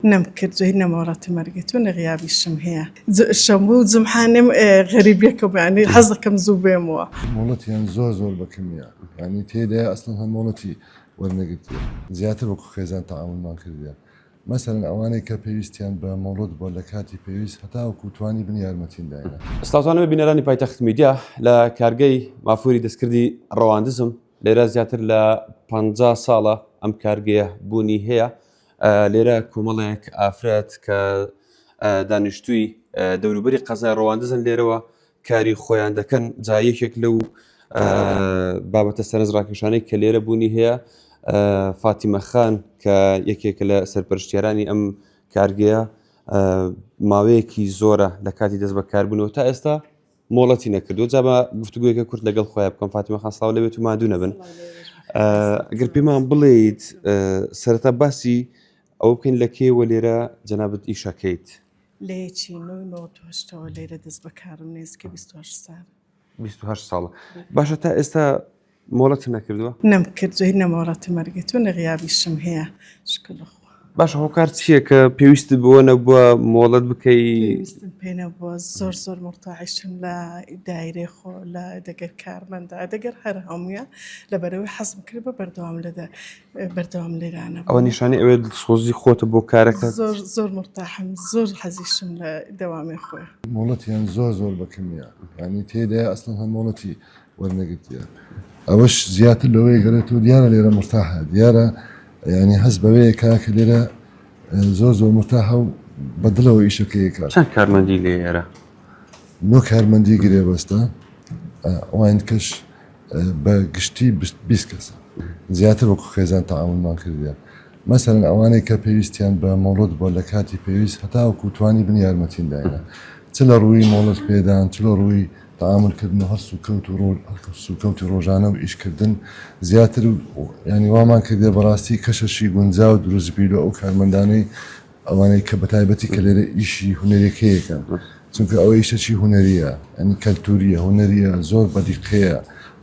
نەمکردوە هیچ نەمۆڵەتم وەرگرتوە نە غیابیشم هەیە شەموو و جومحانێم غەریبیەکەم یانی حەز دەکەم زوو بێمەوە. مۆڵەتیان زۆر زۆر بە کەمیە یانی تێدایە ئەسڵەن هەر مۆڵەتی وەرنەگرتیە زیاتر وەکو خێزان تەعامولمان کردیە مەسەلەن ئەوانەی کە پێویستیان بە مۆڵەت بوە لە کاتی پێویست هەتاوەکو توانی بن یارمەتین داینە. سڵاوتان لەبێ بینەرانی پایتەخت میدیا لە کارگەی مافوری دەستکردی ڕەواندزم لێرە زیاتر لە 50 ساڵە ئەم کارگەیە بوونی هەیە لێرە کۆمەڵێک ئافرەت کە دانیشتووی دەوروبەری قەزای ڕەواندزن لێرەوە کاری خۆیان دەکەن جا یەکێک لەو بابەتە سەرنج ڕاکێشانەی کە لێرە بوونی هەیە فاتیمە خان کە یەکێکە لە سەرپەرشتیارانی ئەم کارگەیە ماوەیەکی زۆرە لە کاتی دەست بەکاربوونەوە تا ئێستا مۆڵەتی نەکردو جا بە گفتوگویەکە کورت لەگەڵ خۆیان بکەم فاتیمە خان سڵاو لەبێت و مادوو نەبن گەر پێمان بڵێیت سەرەتا باسی ئەوە بکەین لە کێوە لێرە جەنابت ئیشەکەیت لە یەکی نۆی 98ەوە لێرە دەست بەکارم نێزیکە 28 ساڵ 28 ساڵە باشە تا ئێستا مۆڵەت نەکردووە؟ نەمکردووە هیچ نە مۆڵەتم وەرگرتووە نە غیابیشم هەیە شکر لە خوا. باشە هۆکار چییە کە پێویستت بەوە نەبووە مۆڵەت بکەی؟ پێویستم پێ نەبووە زۆر زۆر مورتاحیشم لە دایرەی خۆ لە دەگەر کارمەندا دەگەر هەر هەموویان لەبەرئەوەی حەزم کرد بە بەردەوام لە بەردەوام لێرانە ئەوە نیشانەی ئەوەیە دڵسۆزی خۆتە بۆ کارەکەت؟ زۆر زۆر مورتاحم زۆر حەزیشم لە دەوامی خۆیە. مۆڵەتیان زۆر زۆر بە کەمیە یانی تێدایە ئەسڵەن هەر مۆڵەتی وەرنەگرتیە ئەوەش زیاتر لەوەی گەرێتەوە دیارە لێرە مرتاحە دیارە ینی هەست بەوەیە کاکە لێرە زۆر زۆر مرتاحە و بە دڵەوە ئیشەکەی کات چەند کارمەندی لێرە نۆ کارمەندی گرێبەستە ئەوان کەش بە گشتی 20 کەسە زیاتر وەکو خێزان تەعامولمان کردیە مەسەلەن ئەوانەی کە پێویستیان بە مۆڵەت بووە لە کاتی پێویست هەتاوەکو توانی بن یارمەتین داینە چ لە ڕووی مۆڵەت پێدان چ لە ڕووی تەعامول کردن و هەڵسوکەوت و هەڵسوکەوتی ڕۆژانە و ئیشکردن زیاتر یانی وامان کردیە بەڕاستی کەشەشی گونجاو دروست بی لۆ ئەو کارمەندانەی ئەوانەی کە بەتایبەتی کە لێرە ئیشی هونەریەکەیەکەن چونکە ئەوە ئیشەکی هونەریە ینی کەلتوریە هونەریە زۆر بەدیقەیە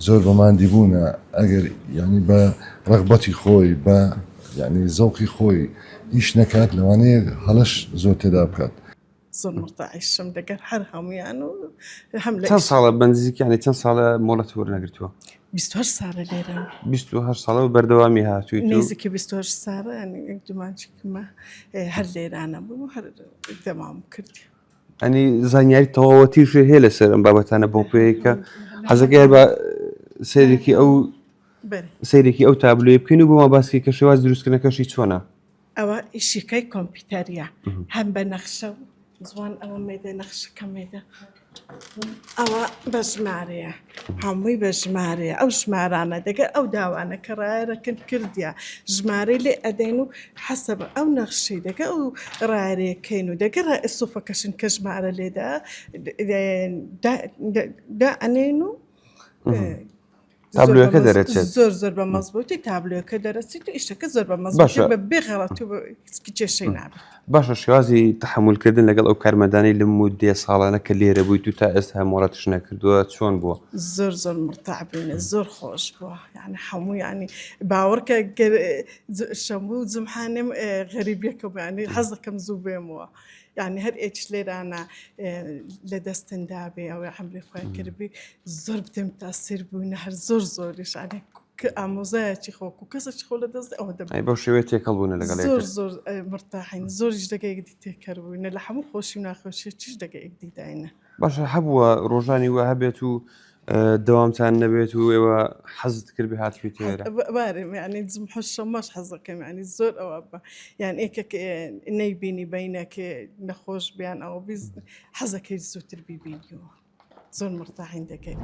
زۆر بە ماندی بوونە ئەگەر ینی بە ڕەغبەتی خۆی بە ینی زەوقی خۆی ئیش نەکات لەوانەیە هەڵەش زۆر تێدا بکات. زۆر مرتاحیشم لەگەر هەر هەمویان و هەم لە چەند ساڵە بەنزیک یانی چەند ساڵە مۆڵەت وەرنەگرتووە؟ 28 ساڵە لێرەم. 28 ساڵە و بەردەوامی هاتوویت و نزیکی 28 ساڵە یانی یەک دوو مانگێکمە هەر لێرانە بووم و هەر دەمام کردی. ئەنی زانیاری تەواوەتیش هەیە لەسەر ئەم بابەتانە بۆ پێی کە حەزەکە هەر بە سەیرێکی ئەو سەیرێکی ئەو تابلۆی بکەین و بۆمان باسی کە شێواز دروستکردنەکەشی چۆنە؟ ئەوە ئیشیکەی کۆمپیوتەریە هەم بە نەخشە و زوان ئەوە مێدە نەخشەکە مێدە ئەوە بە ژمارەیە هەمووی بە ژمارەیە ئەو ژمارانە دەگەر ئەو داوانە کە ڕایەرەکەن کردیا ژمارەی لێ ئەدەین و حەسەب ئەو نەخشەی دەگە ئەو ڕایەرەکەین و دەگەر سوفەکەشن کە ژمارە لێدا دا ئەنێن و تابلۆکە دەرەچێت زۆر زۆر بە مەزبوتی تابلۆکە دەرەچێت و ئیشەکە زۆر بە مەزبوتی بە بێ غەڵەت و هیچ کێشەی نابێت باشە شێوازی تەحەمولکردن لەگەڵ ئەو کارمەندانەی لەم موددەیە ساڵانە کە لێرە بوویت و تا ئێستا مۆڵەتش نەکردووە چۆن بووە؟ زۆر زۆر مرتاح بووینە زۆر خۆش بووە یعنی هەموو یعنی باوەڕکە گەر شەموو و جمحانێم غەریبیەکەم یعنی حەز دەکەم زوو بێمەوە یعنی هەر ئێچ لێرانە لە دەستن دابێ ئەوەی عەمری خۆی کردبی زۆر بتێم تاسیر بووینە هەر زۆر زۆریش یعنی کە ئامۆزایەکی خۆ و کەسێکی خۆ لە دەست ئەوە دەبێت ئەی بەو شێوەیە تێکەڵ بوونە لەگەڵ زۆر یەکتر زۆر مرتاحین زۆریش دەگە یەکدی تێکەر بووینە لە هەموو خۆشی و ناخۆشی چیش دەگە یەکدی داینە باشە هەبووە ڕۆژانی وا هەبێت و دەوامتان نەبێت و ئێوە حەزت کرد بێ هاتبیت ئێرە بارم یعنی جمحە شەمەش حەزەکەم یعنی زۆر ئەوە بە یان ئێکێک نەیبینی بینێک نەخۆش بیان ئەوە بیز حەزەکەی زووتر بیبینیەوە زۆر مرتاحین دەکەین.